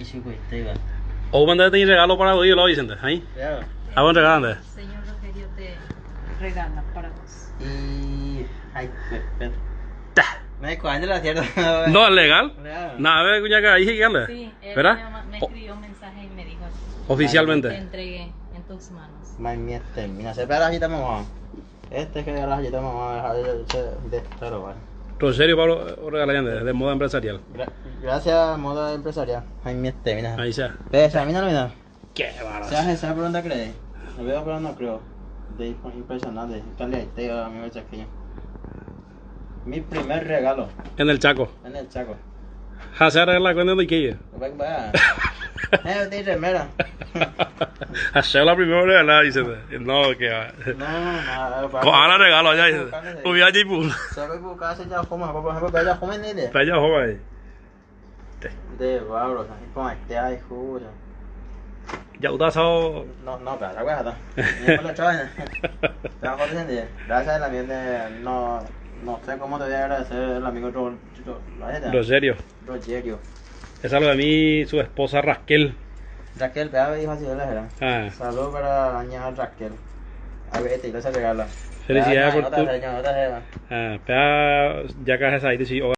Ichukuitéva. Oúma ndéve peteĩ regalo para vos, lo dicen, ahí. Claro. Ah, buen regalo, ndéve. Señor Rogelio te regala para vos. Y. Ay, perfecto. Ta. Me cuándo la cierto. No, es legal. Legal. Nada, ve, cuña, ahí sí que anda. Sí, él ¿Verdad? me, me O- escribió un mensaje y me dijo, te Oficialmente. entregué en tus manos. Más mierda termina. Se pega la gita mamá. Este es que la gita mamá de claro, vale. Rogerio Pablo eh, regala de, de moda empresarial. Gra- Gracias, moda empresarial. Ay, mierda termina. Ahí sea. Pesa, mira, mira. Qué barato. Se hace esa pregunta cree. Lo veo, pero no creo. De impresionante. Calidad, amigo chaqueño. Mi primer regalo En el Chaco. en el Chaco. Ja, se arregla con el que Va, va. Eh, de remera. Hacer la primera regalada, dice. No, que va. No, no, no. Coja regalo allá, dice. Hubiera jipu. Se va a buscar se ya fuma, por ejemplo, ya fuma ni de. Para allá, joven. De barro, con este ay, jugo. Ya usted sao. No, no, pero la hueá está. Ni con la chava. Trabajo de Gracias al amigo de no no sé cómo te voy a agradecer el amigo Ro- Ro- Ro- Rogerio. Rogerio. Es algo de mí, su esposa Raquel. Raquel, vea, dijo así, ¿verdad? Ah, Saludos para doña Raquel. A ver, te lo regala. Felicidades por tu- tu. ah, pea, ya que haces ahí, sí,